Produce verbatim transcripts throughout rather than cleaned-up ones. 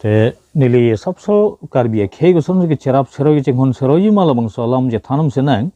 Te neli asapso Karbi akhei kosonsi kecherap seroi kechinghon seroi ma labangso alam chethan-om sinang.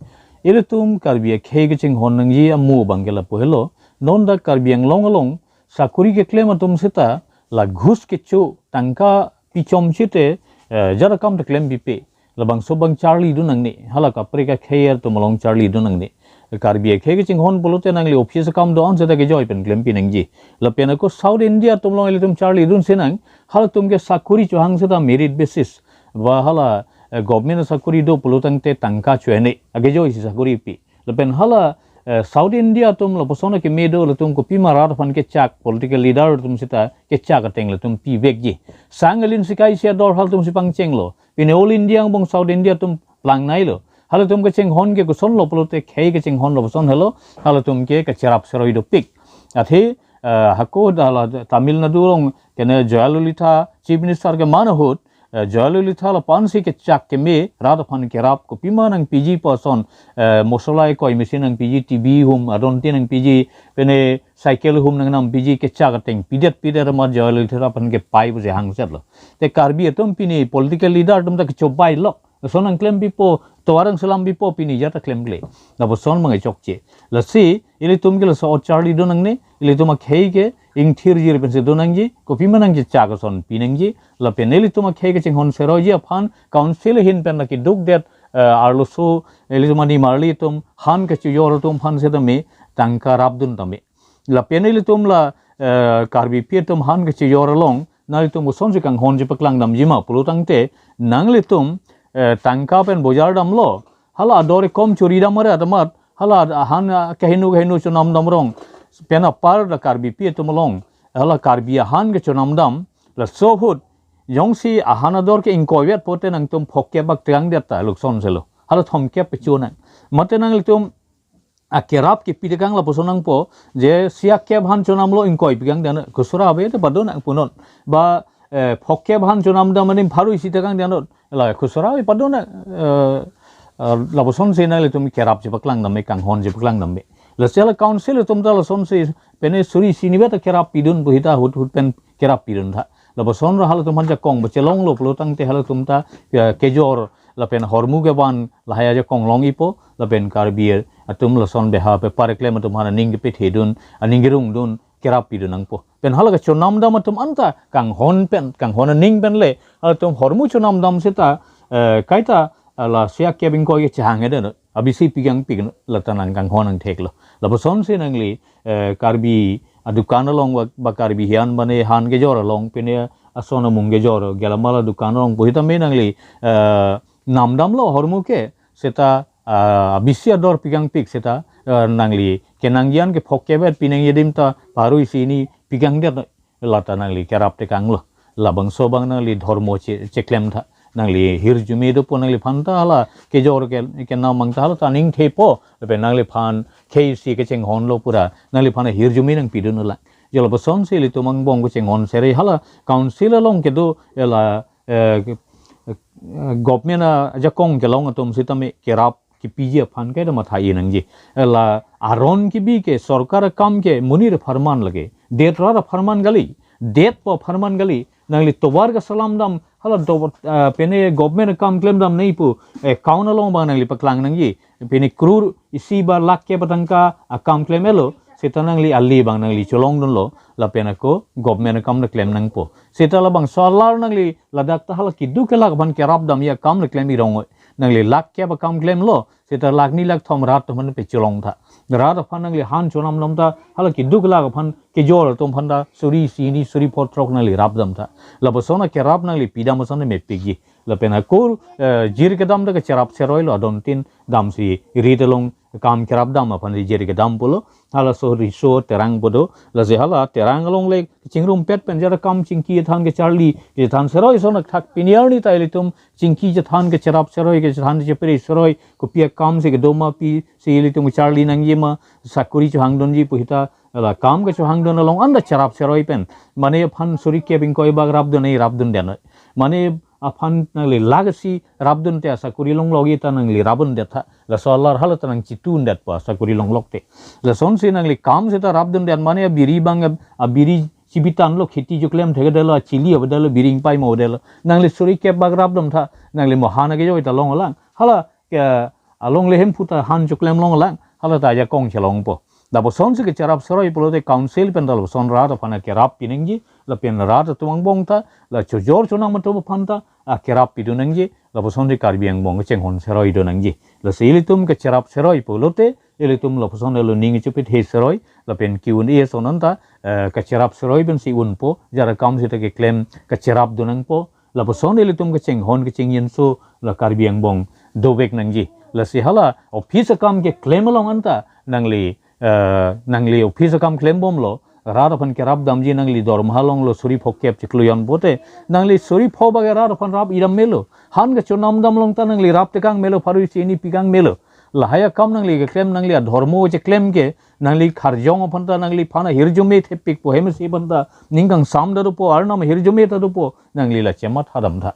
Ilitum Karbi akhei kechinghon nangji amo abangke lapu helo. Non dak Karbi Anglong along sakori keklem atum seta la ghus kecho tangka pichom chete, eh, jara kam ta klem pipe. Labangso abang charlidun nangne. Hala kaprek akhei atum along charlidun nangne. Karbi akhei kechinghon pulote nangli office akam do-an seta kejoi pen klem pinangji. Lapen ako South India atum along ilitum charlidun sinang, halatum ke sakori chohang seta merit basis. Ba hala, eh, government sakori do pulotangte tangka cho-ene. Akejoisi sakori pi. Lapen hala, eh, South India atum lapuson akeme do latum kopima rat aphan kechak political leader atum seta kechak ateng latum pivekji. Sang alin sikai sia dor halatumsi pangchenglo. Pine All India angbong South India atum plangnailo. Halatum kechinghon ke kosonlo pulote khei kechinghon lapuson helo. Halatum ke kecherap seroi dopik. Athe, eh, hako hala Tamil Nadu along kene Jayalalitha Chief Minister keman ahut, eh, Jayalalitha lapu-ansi kechak keme rat aphan kerap kopima nangpiji pu ason, eh, mosola ekoi machine nangpiji, T V hum adontin nangpiji, pine cycle hum nangnam piji kechak ateng pidet pidet amat Jayalalitha aphan kepai pusi hangsetlo. Te Karbi atum pine political leader atum ta kechobai lok. Lason nangklem pipo, tovar nangselam pipo pine jata klemkle. Lapuson abang chokche. Lasi, ilitum ke laso charlidun nangne, ilitum akhei ke ingthirjir pensi dun nangji, kopima nangkechak ason pinangji, lapen ilitum akhei kechinghon seroiji aphan, council ahin pen lake dukdet, eh, arloso, ilitum animarli atum, han kechojor atum aphan setame, tangka rapdun tame. Lapen ilitum la, eh, Karbipi atum han kechojor along, nanglitum kosonsi kanghonji paklangdamji ma pulotangte, nanglitum, eh, tangka pen bojar damlo, hala ador ekom chori dam arat amat, hala ahan, ah, kaheno kaheno chonam dam rong, pen apar da Karbipi atum along, hala Karbi ahan kechonam dam, laso ahut, jongsi ahan ador ke ingkoi vet pote nangtum phongkep bak tegang det ta, lukson selo. Hala thomkep pecho nang. Mate nanglitum akerap kepi tekang lapuson nangpo, je sia kep han chonamlo ingkoi pikang dan, khusura ave te padon nang punon. Ba, eh, phongkep han chonam dam anim pharo isi tekang dan, la khusura ave padon nang, eh, eh, lapusonsi nanglitum kerapji paklangdam me, kanghonji paklangdam me. Lasi hala council atum ta lasonsi pine suri isi ni vet ta kerap pidun pu hita hut hut pen kerap pidun tha. Lapuson ra halatum aphan jakong pachelonglo pulotangte halatum ta, ya, kejor lapen hormu kevan lahai ajakong long ipo, lapen Karbi atum lason beha pe pareklem atum aphan aning kepethedun, aning kerungdun, kerap pidun nangpo. Pen hala kechonam dam atum anta kanghon pen, kanghon aning pen le, halatum hormu chonam dam seta, eh, kaita, eh, la sia kep ingkoi kechehang eden, abisi pikang pik lata nang kanghon nangtheklo. Lapusonsi nangli, eh, Karbi adukan along ba, ba Karbi hian bane han kejor along pine ason amung kejor gelamal adukan along pu hitame nangli, eh, namdamlo hormu ke seta, ah, abisi ador pikang pik seta, eh, nangli kenangjian ke phongkep vet pinangji adim ta pharo isi ni pikang det lata nangli kerap tekanglo. Labangso abang nangli dhormo che, cheklem tha. Nangli hirjume dopo nangliphan ta hala kejor ke, kenam mang ta hala ta aning thepo. Lapen nangliphan khei isi kechinghonlo pura. Nangliphan hirjume nangpidun ulang. Jo lapusonsi ilitum angbong kechinghon seroi hala council along kedo hala, eh, eh, government ajakong kelong atum sitame kerap kepiji aphan ke da matha-i nangji. Hala aron kebi ke sorkar akam ke monit apharman lake. Det rat apharman kali. Detpo apharman kali. Nangli tovar keselam dam, hala do, ah, pine government akam klem dam nei pu, eh, account along abang nangli paklang nangji. Pine crore isi ba lakh kep atangka akam klem elo, seta nangli ali abang nangli cholongdunlo, lapen ako government akam ta klem nangpo. Seta labangso alar nangli ladak ta hala keduk kelak aphan kerap damji akam le klem irong oi. Nangli lakh kep akam klemlo, seta lakh ni lakh thom rat aphan pecholong tha. Rat aphan nangli han chonam dam ta hala keduk kelak aphan kejor atum aphan ta suri isi ni suri phongo throk nangli rap dam tha. Lapuson akerap nangli pidam ason mepikji. Lapen ako, eh, jir kedam ta kecherap seroilo adontin damsi rit along kam kerap dam aphan jir kedam pulo. Halaso riso Terang bodo. Lasi hala Terang along le chingrumpet pen jara kam chingki than kecharli, kethan seroi ason thak pini arni ta ilitum chingki chethan kecherap seroi, kechethan chepre seroi, kopi akamsi kedo ma pisi ilitum charli nangji ma, sakori chohangdunji pu hita, hala kam kechohangdun along anta cherap seroi pen. Mane aphan suri kep ingkoi bak rapdun nei rapdun den. Mane aphan nangli lakh isi rapdun te asakori longlok-i ta nangli rapdun det tha. Laso alar hala ta nangchitun detpo asakori longlok te. Lasonsi nangli kam seta rapdun den mane abiri abang, abiri Chibitan lo, kheti choklem thekdetlo, chili avedetlo, biring paimo avedetlo. Nangli suri kep bak rapdam tha, nangli mo han akejoi ta longlang. Hala ke alongle Hemphu ta han choklem longlang. Hala ta ajakong chelongpo. Lapuson si kacherap seroi pulote council pen ta lapuson rat aphan kerap pinangji, lapen rat atum angbong ta, la chojor chonam atum aphan ta, a kerap pidun nangji, lapuson si Karbi angbong kachinghon seroi dun nangji. Lasi ilitum kacherap seroi pulote, ilitum lapuson lo ning chupit he seroi, lapen Q and A ason anta, eh, kacherap seroi pensi unpo, jar akam seta keklem kacherap dun nangpo, lapuson ilitum kachinghon kachingyenso la Karbi angbong dovek nangji. Lasi hala office akam keklem along anta nangli, eh, nangli office akam klembomlo, rat aphan kerap damji, nangli dormaha longlo suri phokep chiklo jon pote, nangli suri pho bak rat aphan rap idam melo. Han kachonam dam along ta nangli rap tekang melo, pharo isi hini pikang melo. Lahai akam nangli keklem, nangli adhormo cheklem ke, nangli kharjong aphan ta, nangliphan ahirjume thepikpo, hemesi aphan ta ning kangsam ta dopo, Arnam ahirjume ta dopo, nangli la chematha dam tha.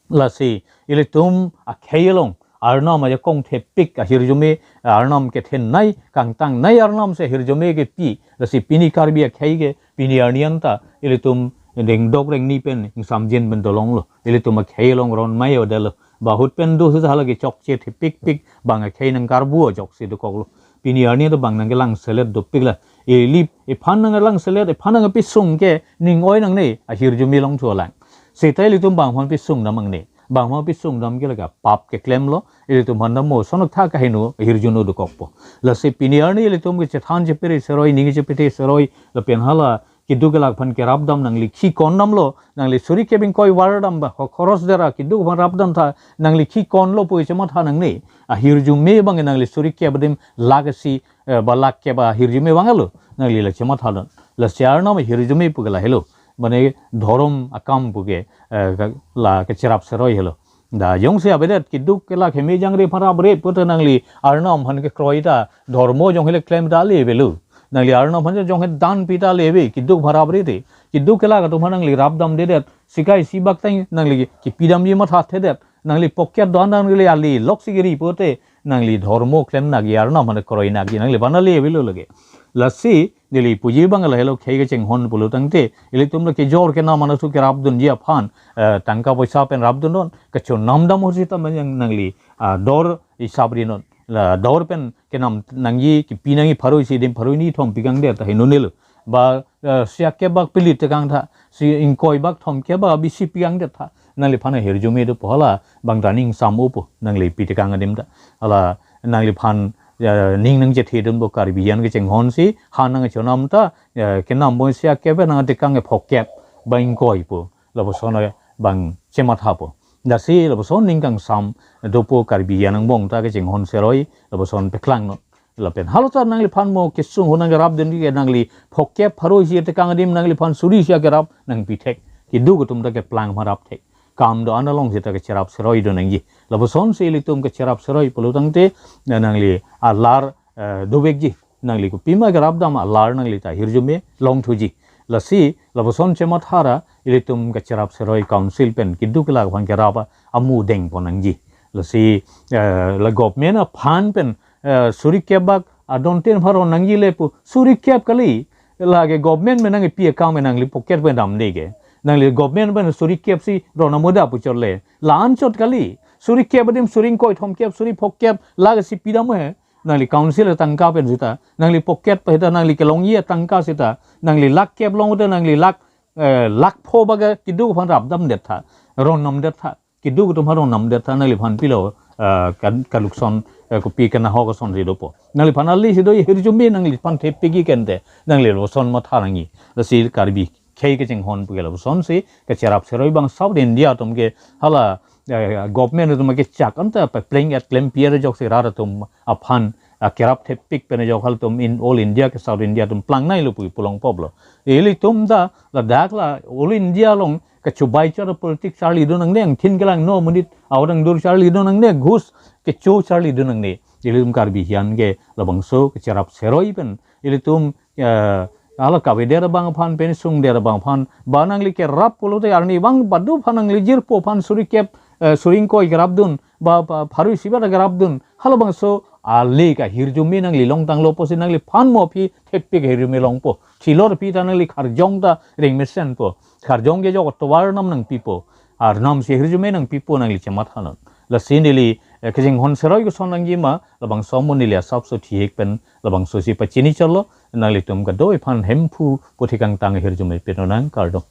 Lasi ilitum akhei along Arnam ajakong thepik ahirjume, Arnam kethenei, kangtangnei Arnam si ahirjume kepi. Lasi pini Karbi akhei ke pini arni anta ilitum rengdok rengni pen ingsamjin pen dolonglo. Ilitum akhei along ron mai avedetlo. Bahut pen do sita hala kechokche thepikpik, bang akhei nangkarbu ajoksi dokoklo. Pini arni ta bang nangkelangselet dopik la. Ili iphan nangkelangselet, iphan nangkepisung ke ning oi nangne, ahirjume longthulang. Seta ilitum bang aphan pisung dam nangne. Bang aphan pisung dam ke la kapap keklemlo, ilitum aphan ta mo sonok tha kaheno, ahirjuno dokokpo. Lasi pini arni ilitum kechethan chepere seroi, ning chepere seroi, lapen hala keduk kelak aphan kerap dam, nangli khi kon damlo, nangli suri kep ingkoi var dam ba, kho-, khoros dera keduk aphan rap dam tha, nangli khi konlo pu chematha nangne. Ahirjume bang nangli suri kep adim lakh isi, eh, ba lakh kep ahirjume bang alo, nangli la chematha dam. Lasi Arnam ahirjume pu ke lahelo. Mane dhorom akam pu ke, eh, ka-, la kacherap seroi helo. Da jongsi avedet keduk kelak heme jangre aphan raprep pote nangli Arnam aphan kekroi ta, dhormo jong hele klem ta le avelo. Nangli Arnam aphan jong he dan pi ta le ave, keduk aphan raprete. Keduk kelak atum aphan nangli rap damdedet, sikai isi bak tang nangli kepidamji mathathedet. Nangli pocket do-an nangli ale loksi keri pote, nangli dhormo klem nangji, Arnam aphan kroi nangji, nangliphan ale avelo lake. Lasi neli puji bang lahelo khei kachinghon pulo tangte, ilitum la kejor kenam anatthu kerap dunji aphan, eh, tangka poisa pen rap dun non, kachonam dam ho sita manyang nangli, ah, dor isap ri non. La dor pen kenam nangji, kepi nangji pharo isi adim pharo hini thom pikangdet ta heno nelo. Ba, eh, sia kep bak pilit tekang tha, si ingkoi bak thom kep bak bisi pikangdet tha. Nangliphan ahirjume dopo, hala bang ta ning sam upo, nangli pi tekang adim ta. Hala nangliphan, eh, ning nangchethe dunpo, Karbi an kachinghon si, ha nangchonam ta, eh, kenam boi sia kep nangtekang e phokep, ba ingkoi po. Lapuson bang chemathapo. Lasi lapuson ning kangsam dopo, Karbi an angbong ta kachinghon seroi, lapuson peklangnon. Lapen halo ta nangliphan mo kesung ho nangkerap dunji ke, nangli phokep pharo isi tekang adim nangliphan suri isi akerap nangpi thek. Keduk atum ta keplang aphan rap thek. Kam do-an along sita kacherap seroi dun nangji. Lapuson si ilitum kacherap seroi pulo tangte, na nangli alar, eh, dovekji. Nangli kopima kerap dam alar nangli ta ahirjume longthuji. Lasi lapuson chematha ra ilitum kacherap seroi council pen keduk kelak aphan kerap amu dengpon nangji. Lasi, eh, la government aphan pen, eh, suri kep bak adon tin aphan ron nangji le pu, suri kep kali, lake government pen nangpi akam pen nangli pocket pen damde ke. Nangli government pen suri kep si ron amuda pu chorle. La-an chot kali. Suri kep adim suri ingkoi thom kep, suri phokep, lake si pidam he. Nangli council atangka pen sita, nangli pocket pen sita, nangli kelongji atangka sita, nangli lakh kep long te nangli lakh, eh, lakh pho bak keduk aphan rap damdet tha, ron namdet tha. Keduk atum ha ron namdet tha, nangliphan pilo, eh, kan, kalukson, eh, kopi kanahok ason si dopo. Nangliphan ale si do, ahirjume nangliphan thepikji kente, nangli lapuson matha nangji. Lasi Karbi khei kachinghon pu ke lapuson si, kacherap seroi bang South India atum ke hala, eh, government atum kechak anta papleng at klem pier ajoksi rat atum aphan, ah, kerap thepik pen ajok halatum in all India ke South India atum plangneilo pu pulong poplo. Ilitum ta ladak la all India along kachubai chot politics charlidun nangne, angthin kelangno monit aodang dur charlidun nangne, ghus kecho charlidun nangne. Ilitum Karbi an ke labangso kacherap seroi pen ilitum, eh, hala kavedet abang aphan pen sungdet abang aphan, ba nangli kerap pulote arnivang badu aphan nangli jirpo aphan suri kep, eh, suri ingkoi kerap dun, ba, ba pharo isi bak kerap dun. Halabangso Ale ke ahirjume nangli longtanglo pusi nangliphan mo aphi thepik ahirjume longpo. Thilot aphi ta nangli kharjong ta rengmesenpo. Kharjong kejok atovar Arnam nangpipo. Arnam si ahirjume nangpipo nangli chemathanon. Lasi neli, eh, kachinghon seroi koson nangjima, labangso amonit neli asapso thihek pen, labangso si pachini chalo, nanglitum kadokave aphan Hemphu puthot kangtang ahirjume pinonang, kardom.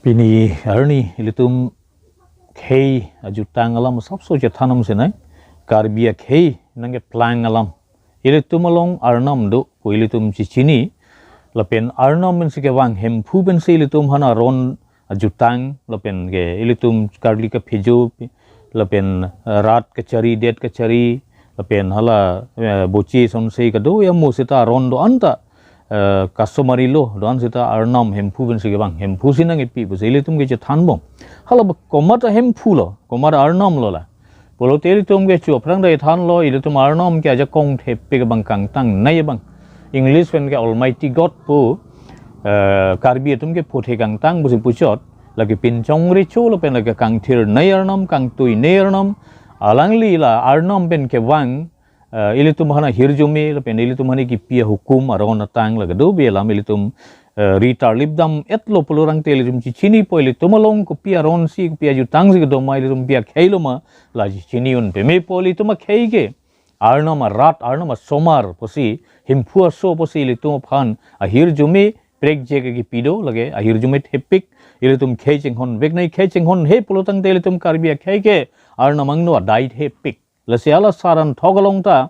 Pini arni ilitum khei ajutang alam asapso chethanam senang, Karbi akhei nangkeplang alam. Ilitum along Arnam do pu ilitum chechini, lapen Arnam pensi kevang, Hemphu pensi ilitum aphan aron ajutang, lapen ke ilitum karli kaphejo, lapen, eh, rat kachari, det kachari, lapen hala, eh, boche sonse kadokave amo seta aron do-an ta, eh, customary law do-an seta Arnam Hemphu pensi kevang, Hemphu si nangkepi pusi ilitum ke chethanbom. Hala ba komat aHemphu lo, komat aArnam lo la. Pulote ilitum ke chu aphrang dai thanlo, ilitum Arnam ke ajakong thepik abang, kangtangnei abang. English pen ke Almighty God pu, eh, Karbi atum ke puthot kangtang pusi puchot, lake pinchong recho lapen lake kangthirnei Arnam, kangtuinei Arnam, alangli la Arnam pen kevang, eh, ilitum aphan ahirjume lapen ilitum aphan kipi ahukum aron atang la kadokave alam ilitum, eh, ri tarlip dam-etlo pulo tangte ilitum chechinipo, ilitum along kopi aron si, kopi ajutang si kedo ma, ilitum pi akhei lo ma, la chechini un pemepo. Ilitum akhei ke Arnam arat, Arnam asomar pusi, Hemphu aso pusi ilitum aphan ahirjume prekjek kipi do, lake ahirjume thepik, ilitum khei chinghon veknei, khei chinghonhe pulo tangte ilitum Karbi akhei ke Arnam angno adai thepik. Lasi hala saran thok along ta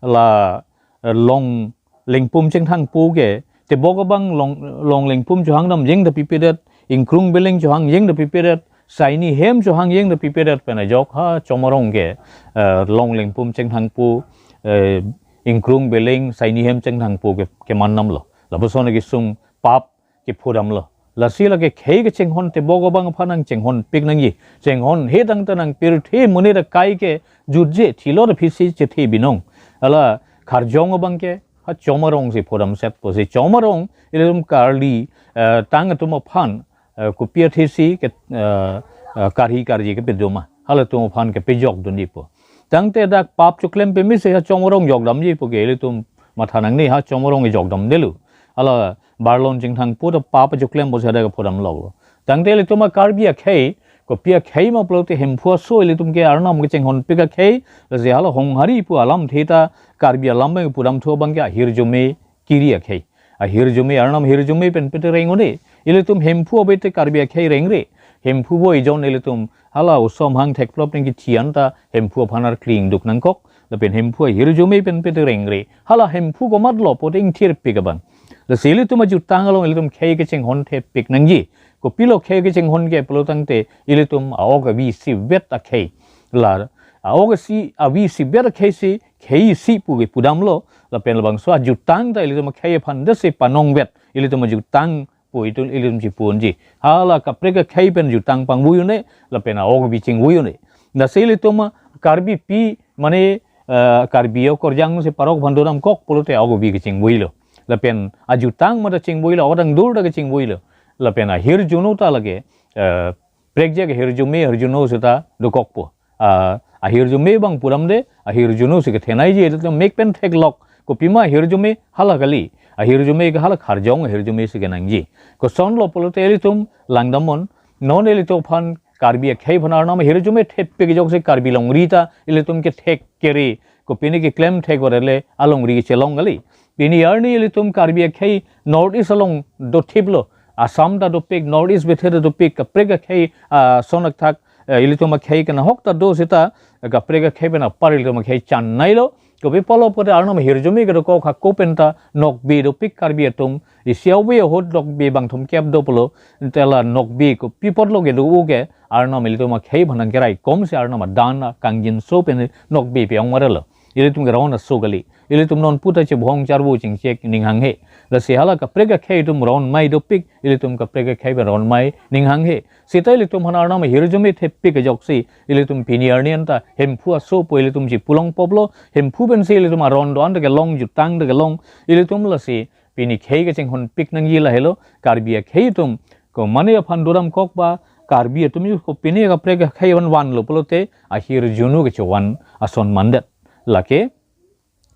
la, eh, Longlengpum Chingthangpo ke tebok abang Long, Longlengpum chohang damjeng ta pipedet, Ingkrung Beleng chohangjeng ta pipedet, Saini hem chohangjeng ta pipedet pen ajok ha Chom Arong ke, eh, Longlengpum Chingthangpo, eh, Ingkrung Beleng, Saini hem Chingthangpo ke, keman damlo. Lapuson kesung pap kephodamlo. Lasi lake khei kachinghon tebok abang aphan nangchinghonpik nangji. Chinghonhe tangte nang pirthe monit akai ke jutje, thilot aphi si chethe binong. Hala kharjong abang ke ha Chom Arong si phodamset pusi, Chom Arong ilitum karli, eh, tang atum aphan, eh, kopi athe si ke, eh, eh, karhi karji kepedo ma, halatum aphan kepejokdunji pu. Tangte dak pap choklem peme si ha Chom Arong jokdamji pu ke ilitum matha nangne, ha Chom Arong jokdamdetlo. Hala Barlon Chingthangpo ta pap choklem pusi hadak phodamlo. Tangte ilitum aKarbi akhei, kopi akhei ma pulote Hemphu aso, ilitum ke Arnam kachinghonpik akhei, lasi hala Honghari pu alamthe ta Karbi alam abang pudamthu abang ke ahirjume kiri akhei. Ahirjume, Arnam ahirjume pen pete reng un-e. Ilitum Hemphu ave te Karbi akhei rengre. Hemphu vo ejon ilitum hala oso amahang thekplop nangkithi anta Hemphu aphan arkli ingduk nangkok. Lapen Hemphu ahirjume pen pete rengre. Hala Hemphu komatlo pulote ingthirpik abang. Lasi ilitum ajutang along ilitum khei kachinghon thepik nangji. Kopilo khei kachinghon ke pulo tangte ilitum a-ok avi isivet akhei. La a-ok isi avi isivet akhei si khei isi pu kepudamlo, lapen labangso ajutang ta ilitum akhei aphan desi panongvet, ilitum ajutang pu itum ilitum chipu unji. Hala kaprek akhei pen jutang pangvoi un-e, lapen a-ok avi chingvoi un-e. Lasi ilitum Karbipi mane, eh, Karbi akorjang si parok aphan dodamkok pulote a-ok avi kachingvoilo. Lapen ajutang mate chingvoilo, odang dur ta kachingvoilo. Lapen ahirjuno ta lake, eh, prekjek ahirjume, ahirjuno seta dokokpo. Ah, ahirjume abang pudamde, ahirjuno si kethenei ji, ilitum mek pen theklok. Kopima ahirjume hala kali. Ahirjume ke hala kharjong ahirjume si kenangji. Kosonlo pulote ilitum langdamnon, non ilitum aphan Karbi akhei aphan Arnam ahirjume thepik ajoksi Karbi longri ta ilitum kethek kere, kopine keklem thek orele alongri kechelong kali. Pini arni ilitum Karbi akhei North East along dothiplo. Assam ta dopik, North East bethe ta dopik, kaprek akhei, ah, sonak thak, eh, ilitum akhei kenahok ta do seta, eh, kaprek akhei pen apar ilitum akhei chan nailo. Kopi apotlo pulote Arnam ahirjume kedokok hako pen ta nokbe dopik Karbi atum. Isi ave ahut nokbe bangthom kep do pulo, tela nokbe kopi apotlo kedo-o ke Arnam ilitum akhei aphan nangkeraikom si Arnam adan akangjinso pen nokbe pe-ong marelo. Ilitum ke ron aso kali. Ilitum non puta chebhong charvo chingchek ning hanghe. Lasi hala kaprek akhei atum ron mei dopik, ilitum kaprek akhei pen ron mei ning hanghe. Seta ilitum aphan Arnam ahirjume thepik ajoksi, ilitum pini arni anta Hemphu aso pu ilitum chipulong poplo, Hemphu pensi ilitum aron do-an ta kelong, jutang ta kelong, ilitum lasi pini khei kachinghonpik nangji lahelo, Karbi akhei atum, ko mane aphan dodamkok ba, Karbi atum ju kopine kaprek akhei van vanlo pulote ahirjuno kechevan ason mandet. Lake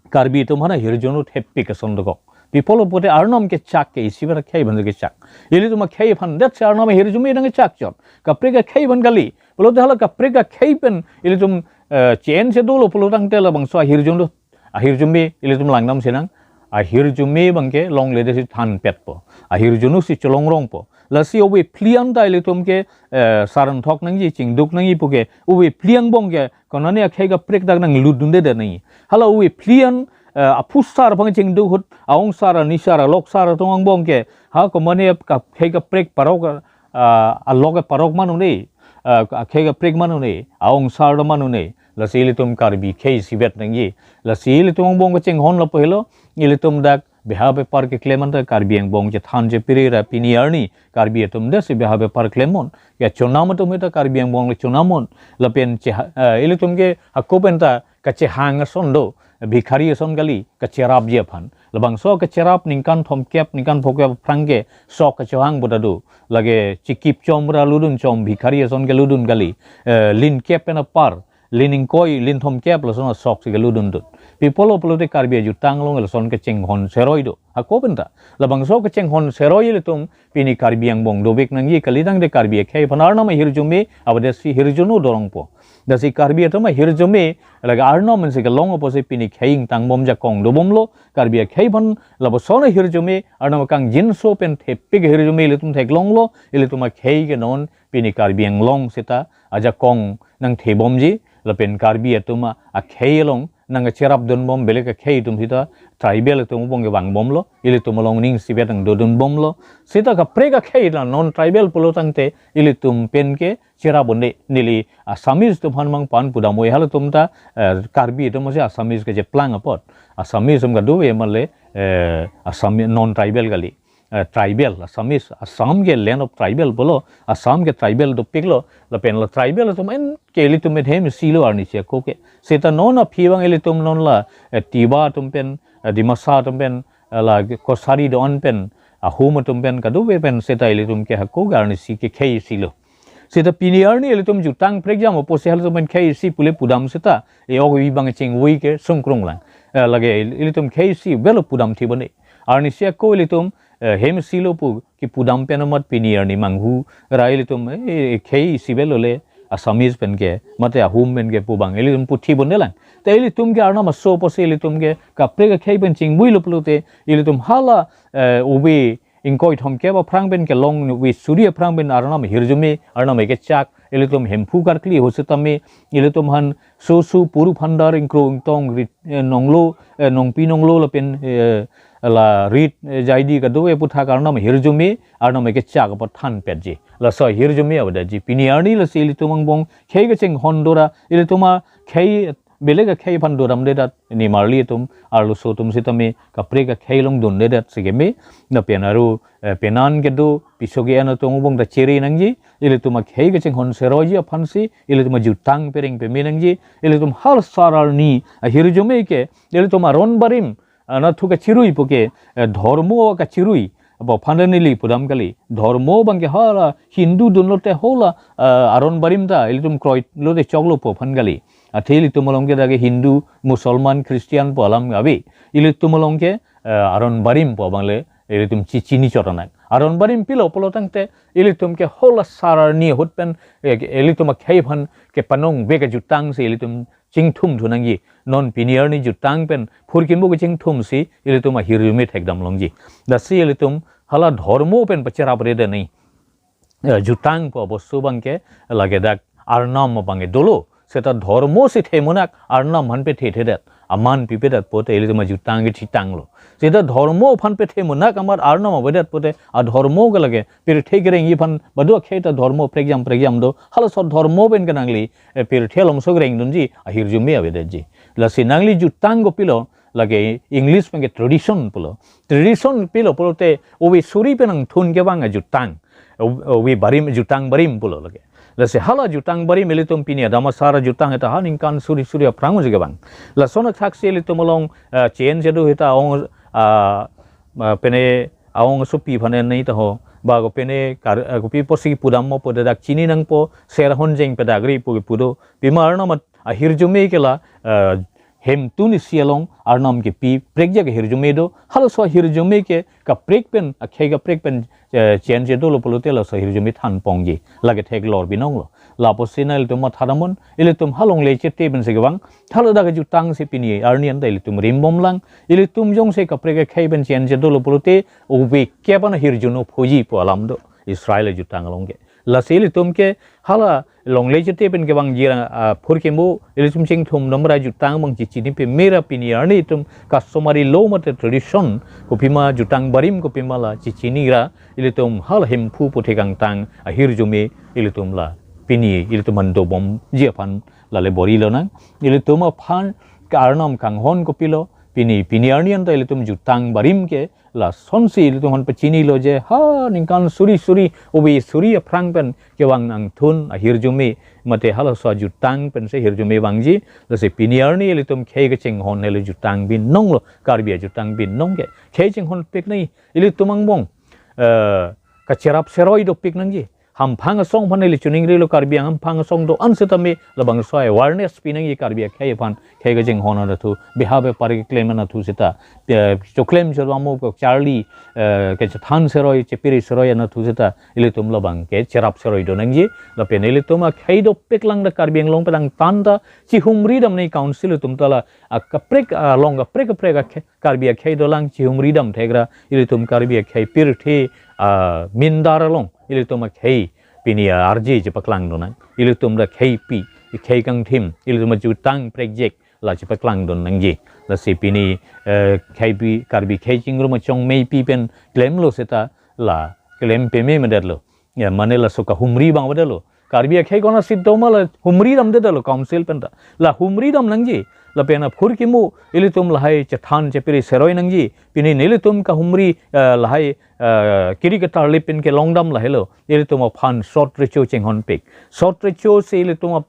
Karbi atum aphan ahirjuno thepik ason dokok. Pi pulo pulote arnam kechak ke isi pen akhei aphan kechak. Ilitum akhei aphan, that's why arnam ahirjume nangkechak chot. Kaprek akhei aphan kali. Pulote hala kaprek akhei pen ilitum, eh, chen si dolo pulo tangte labangso ahirjuno, ahirjume ilitum langdam sinang. Ahirjume abangke longledetsi thanpetpo. Ahirjuno si cholongrongpo. Lasi ove phli anta ilitum ke, eh, saran thok nangji, chingduk nangji puke, ove phli angbong ke konane akhei kaprek dak nanglutdundedet nangji. Hala ove phli an, eh, aphusar aphan chingduk ahut, aongsar, anisar, aloksar atum angbong ke, ha komane ap-, ka-, akhei kaprek parok, ah, alok parok ma un-e, ah, akhei kaprek ma un-e, aongsar ma un-e, lasi ilitum Karbi akhei isivet nangji. Lasi ilitum angbong kachinghon lapu helo, ilitum dak beha bepar keklem anta Karbi angbong chethan chepiri ra pini arni Karbi atum desi beha bepar klemnon. Ya chonam atum heta Karbi angbong le chonamnon. Lapen che, eh, ilitum ke hako penta kachehang ason do, bhikhari ason kali, kacherapji aphan. Labangso kacherap ningkan thomkep, ningkan phokep aphrang ke sok kachehang boda do. Lake chikip chom ra lutdun chom, bhikhari ason ke lutdun kali. Eh, lin kep pen apar, lin ingkoi, lin thomkep lason asok si ke lutdundun. Pi pulo pulote Karbi ajutang along lason kachinghon seroi do. Hako penta. Labangso kachinghon seroi ilitum pini Karbi angbong dovek nangji, kali tangte Karbi akhei aphan arnam ahirjume avedetsi hirjuno dorongpo. Lasi Karbi atum ahirjume lake arnam ansi kelong apotsi pini khei ingtangbom jakong dobomlo, Karbi akhei aphan lapuson ahirjume, arnam akangjinso pen thepik ahirjume ilitum theklonglo, ilitum akhei ke non pini Karbi Anglong seta ajakong nangthebomji, lapen Karbi atum akhei along nangkacherapdunbom, belek akhei atum seta tribal atum angbong kevangbomlo, ilitum along ning isivet nangdodunbomlo. Seta kaprek akhei la non tribal pulo tangte ilitum pen ke cherap un-e, neli Assamese atum aphan mang pan pudam oi, halatum ta, eh, Karbi atum si Assamese kacheplang apot. Assamese atum kadokave male, eh, Assam non tribal kali. Eh, tribal, Assamese, Assam ke land of tribal pulo, Assam ke tribal dopiklo, lapen la tribal atum en ke ilitum en hem isilo arnisi ako ke. Seta non aphi abang ilitum non la, eh, Tiwa atum pen, eh, Dimasa atum pen, eh, la Kachari do-an pen, Ahom atum pen, kadokave pen seta ilitum ke hako arnisi ke khei isilo. Seta pini arni ilitum jutang prekjam apotsi halatum pen khei isi pule pudam seta, e-ok evi abang chingvui ke sungkrung lang. Eh, lake ilitum khei isi avelo pudam thibone. Arnisi ako ilitum, eh, hem isilo pu kipudam pen amat pini arni manghu ra ilitum, eh, khei isi avelo le Assamese pen ke, mate Ahom pen ke pu abang ilitum pu thibone lang. Te ilitum ke arnam aso apotsi ilitum ke kaprek akhei pen chingvuilo pulote, ilitum hala, eh, ove ingkoi thomkep aphrang pen kelong, ove suri aphrang pen arnam ahirjume, arnam akechak, ilitum Hemphu karkli ahut setame, ilitum aphan soso puru phandar ingkro ingtong rit, eh, nonglo, eh, nongpi nonglo lapen, eh, la rit, eh, jaidi kadokave aputhak arnam ahirjume, arnam akechak apot thanpetji. Laso ahirjume avedetji. Pini arni lasi ilitum angbong khei kachinghon do ra, ilitum akhei belek akhei aphan dodamdedet, nimarli atum, arloso atum setame kaprek akhei along dundedet si keme, lapen aru, eh, penan kedo, piso ke-en atum angbong ta chere nangji, ilitum akhei kachinghon seroiji aphansi, ilitum ajutang pereng peme nangji, ilitum hala sar arni ahirjume ke, ilitum aron barim, anatthu kachirui puke, eh, dhormo kachirui, apot aphan neli pudam kali. Dhormo abangke hala Hindu dunlote hala, eh, aron barim ta ilitum kroilote choklo pu aphan kali. Athe ilitum along ke dak ke Hindu, Musalman, Christian pu alam ave. Ilitum along ke, eh, aron barim pu abang le ilitum chi-, chini chot anak. Aron barim pilo pulo tangte ilitum ke hala sar arni ahut pen, eh, ilitum akhei aphan kepanong vek ajutang si ilitum chingthum thu nangji. Non pini arni jutang pen phurkimo kechingthum si ilitum ahirjume thekdam longji. Lasi ilitum hala dhormo pen pacherapre de nangji. Eh, jutang pu abostu abangke lake dak arnam abangke dolo. Seta dhormo si themunak arnam aphan pethethedet, aman pipedet pote ilitum ajutang kethitanglo. Seta dhormo aphan pethemunak amat arnam avedet pote adhormo ke lake pirthe kerengji aphan badu akhei ta dhormo prekjam prekjam do. Halaso dhormo pen ke nangli, eh, pirthe alongso kerengdunji ahirjume avedetji. Lasi nangli jutang kopilo, lake English pen ke tradition pulo. Tradition pilo pulote ove suri pen nangthun kevang ajutang. Ove barim, jutang barim pulo lake. Lasi hala jutang barim ilitum pini adam asar jutang eta ha ningkan suri suri aphrang uji kevang. Lason athaksi ilitum along, eh, chen jedu hita aong, ah, ah, pene aong asopi aphan nangji ta ho. Ba kopine kar, eh, kopi apotsi pudampo pu ladak chini nangpo, ser ahon jeng pedagri pu kepu do. Pima Arnam ahirjume ke la, eh, hemtun isi along Arnam kepi prekjak ahirjume do. Halaso ahirjume ke kaprek pen, akhei kaprek pen, eh, chen che dolo pulote laso ahirjume thanpongji. Lake theklor binong lo. Lapusi na ilitum matha damnon, ilitum halongle chete pensi kevang, haladak kejutang si pini arni anta ilitum rimbomlang, ilitum jongsi kaprek akhei pen chen che dolo pulote, ove kep an ahirjuno phoji pu alam do, Israel ajutang along ke. Lasi ilitum ke hala longle chete pen kevangji ra, ah, phurkimo, ilitum chingthum dom ra jutang abang chichini peme ra pini arni itum customary law mate tradition, kopima jutang barim kopima la chichini ra, ilitum hala Hemphu puthot kangtang ahirjume ilitum la pini ilitum an dobomji aphan lale bor-i lonang. Ilitum aphan ke Arnam kanghon kopilo, pini, pini arni anta ilitum jutang barim ke lasonsi ilitum aphan pachinilo je, ha, ningkan suri suri, ove suri aphrang pen kevang nangthun ahirjume, mate halaso ajutang pensi ahirjume vangji. Lasi pini arni ilitum khei kachinghon helo jutang binong lo, Karbi ajutang binong ke. Khei chinghon pik nangji, ilitum angbong, eh, kacherap seroi dopik nangji. Hamphang asong aphan ili chiningrilo, Karbi Anglong hamphang asong do-an setame labangso awareness pi nangji Karbi akhei aphan, khei kachinghon anatthu, beha bepar keklem anatthu seta, eh, choklem chodam mo ko charli, eh, kachethan seroi, chepiri seroi anatthu seta, ilitum labang ke cherap seroi do nangji, lapen ilitum akhei dopik lang da Karbi Anglong pedang tanta, chihumri dam nangji council atum ta la, akaprek, along kaprek kaprek akhe-, Karbi akhei dolang chihumri dam thek ra, ilitum Karbi akhei pirthe, ah, mindar along, ilitum akhei pini arje chepaklang do nang, ilitum da khei pi, khei kangthim, ilitum ajutang prekjak la chepaklang do nangji. Lasi pini, eh, khei pi, Karbi khei chingrum achongmei pi pen klemlo seta la klem peme medet lo. Ya, mane laso kahumri abang avedet lo. Karbi akhei konatsi doma la humri damdedet lo council penta. La humri dam nangji. Lapen aphurkimo ilitum lahai chethan chepiri seroi nangji. Pini nelitum kahumri, eh, lahai, eh, kiri ketarlip pen kelong dam lahelo. Ilitum aphan sot recho chinghon pik. Sot recho si ilitum ap-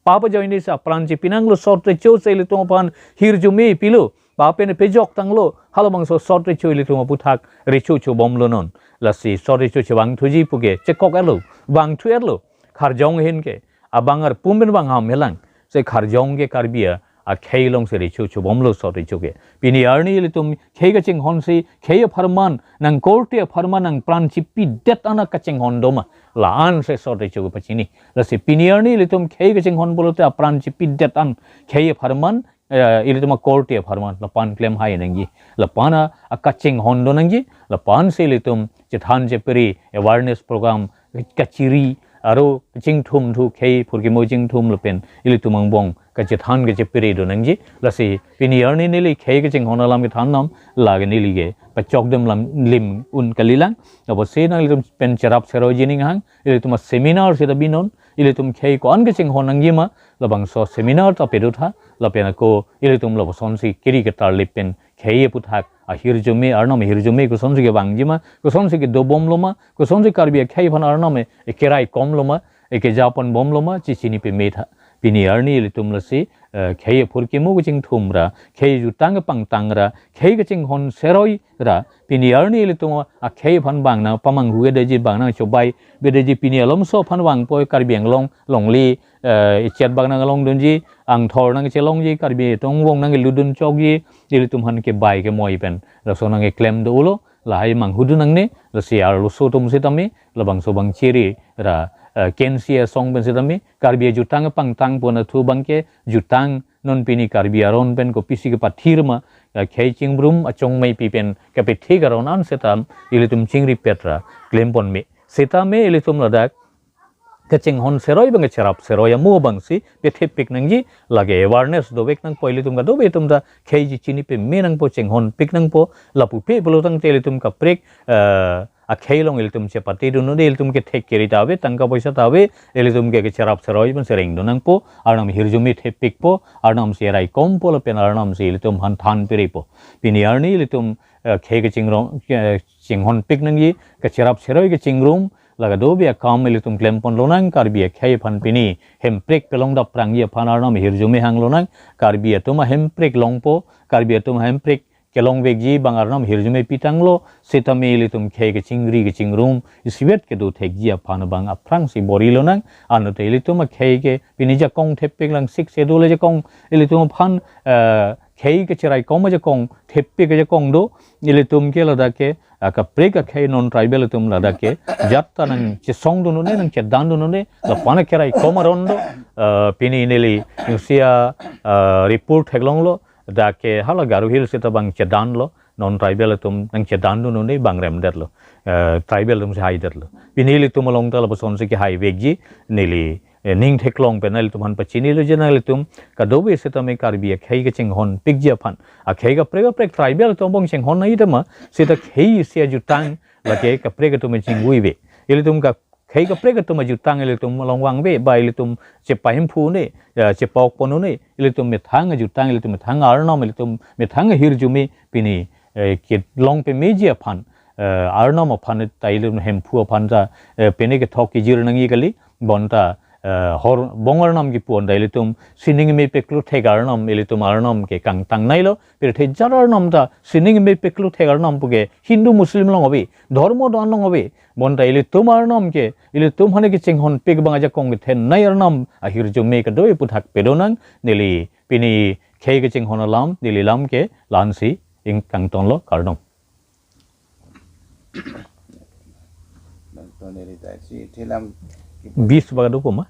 papa join dei sa pran chipi nanglo, sot recho si ilitum aphan hirjume pilo. Papa ne pejok tanglo. Halabangso sot recho ilitum aputhak recho chobomlo non. Lasi sot recho chevangthuji puke chekok-etlo, vangthu-etlo. Karjong ahin ke abang arpum pen vangham helang. Si karjong ke Karbi akhei alongsi recho chobomlo sot recho ke. Pini arni ilitum khei kachinghon si khei apharman, nang korte apharman nang pran chipidet an kachinghon doma, la-an si sot recho ke pachini. Lasi pini arni ilitum khei kachinghon pulote apran chipidet an khei apharman, eh, ilitum akorte apharman, lapu-an klem hai nangji. Lapu-an a, akachinghon do nangji, lapu-an si ilitum chethan chepiri, awareness program, kachiri, aro chingthum thu khei phurkimo chingthum lapen ilitum angbong kachethan kachepiri do nangji. Lasi pini arni neli khei kachinghon alam kethan nam, lake neli ke pachok dem lam lim un kalilang. Apotsi nanglitum pen cherap seroi jining hang, ilitum aseminar seta binon, ilitum khei ko-an kachinghon nangjima, labangso seminar ta pedotha, lapen ako ilitum lapusonsi kiri ketarlip pen khei aputhak ahirjume, Arnam ahirjume kosonsi kevangji ma, kosonsi kedobomlo ma, kosonsi Karbi akhei aphan Arnam e, ekerai komlo ma, ekejaponbomlo ma, chichini peme tha. Pini arni ilitum lasi, eh, khei aphurkimo kachingthum ra, khei jutang kepangtang ra, khei kachinghon seroi ra, pini arni ilitum akhei aphan bang nangpamanghu-edetji, bang nangchobai-edetji, pini alomso aphan vangpo Karbi Anglong longle, eh, ichet bak nanglongdunji, angthor nangchelongji, Karbi atum vong nanglutdun chokji, ilitum aphan kebai kemoi pen laso nangkeklem do-olo, lahai manghudun nangne, lasi arloso atum setame, labangso abang chiri ra, eh, K N C A asong pen setame, Karbi ajutang kepangtang pu anatthu abang ke jutang non pini Karbi aron pen kopisi kepathir ma, eh, khei chingrum achongmei pi pen kepethek aron an seta ilitum chingripet ra klempon me. Setame ilitum ladak kachinghon seroi abang, kacherap seroi amo abangsi pethepik nangji, lake awareness dovek nangpo, ilitum kadokave atum ta khei chichini peme nangpo, chinghon pik nangpo, lapu pe pulo tangte ilitum kaprek, eh, akhei along ilitum chepatedun un-e, ilitum kethek keri ta ave, tangka poisa ta ave, ilitum ke kacherap seroi abang sereng dun nangpo, Arnam ahirjume thepikpo, Arnam si erai kompo lapen Arnam si ilitum aphan than perepo. Pini arni ilitum, eh, khei kachingrong, eh, chinghon pik nangji, kacherap seroi kachingrum, la kadokave akam ilitum klempon lonang, Karbi akhei aphan pini hemprek pelong dapprangji aphan Arnam ahirjume hang lonang, Karbi atum ahemprek longpo, Karbi atum ahemprek kelongvekji abang arnam ahirjume pitanglo, setame ilitum khei kachingri kachingrum isivet kedo thekji aphan abang aphrangsi bor-i lonang. Anute ilitum akhei ke pini ajakong thepik lang Sixth Schedule ajakong, ilitum aphan, eh, khei kacheraikom ajakong, thepik ajakong do, ilitum ke ladak ke, ah, kaprek akhei non tribal atum ladak ke jat ta nangchesongdun un-e, nangchedandun un-e, lapu-an akeraikom aron do, ah, pini neli jongsi a, ah, report theklonglo, dak ke hala Garo Hills seta bang chedanlo, non tribal atum nangchedandun un-e, bang remdetlo, eh, tribal atum si haidetlo. Pini ilitum along ta lapusonsi kehai vekji, neli, eh, ning theklong pen ilitum aphan pachinilo je nelitum kadokave setame Karbi akhei kachinghonpikji aphan, akhei kaprek kaprek tribal atum angbong chinghon nangji tema, seta khei isi ajutang lake kaprek atum chingvuive. Ilitum ka khei kaprek atum ajutang ilitum along vangve, ba ilitum chepahemphu un-e, ya, chepokpon un-e, ilitum methang ajutang, ilitum methang arnam, ilitum methang ahirjume pini, eh, kelong pameji aphan, eh, arnam aphan ta ilitum hemphu aphan ta, eh, pine kethok kejir nangji kali, bonta, eh, hor bong arnam kipu-an ta ilitum sining mepeklo thek arnam, ilitum arnam ke kangtang nailo, pirthe jar arnam ta sining mepeklo thek arnam puke Hindu Muslim along ave, dhormo do-an along ave, bonta ilitum arnam ke, ilitum aphan kachinghonpik abang ajakong kethenei arnam ahirjume kadokave aputhak pedonang. Neli pini khei kachinghon alam, neli lam ke la-ansi ingkangtonlo, kardom. Nangtum neli ta si thelam bis bak do puma.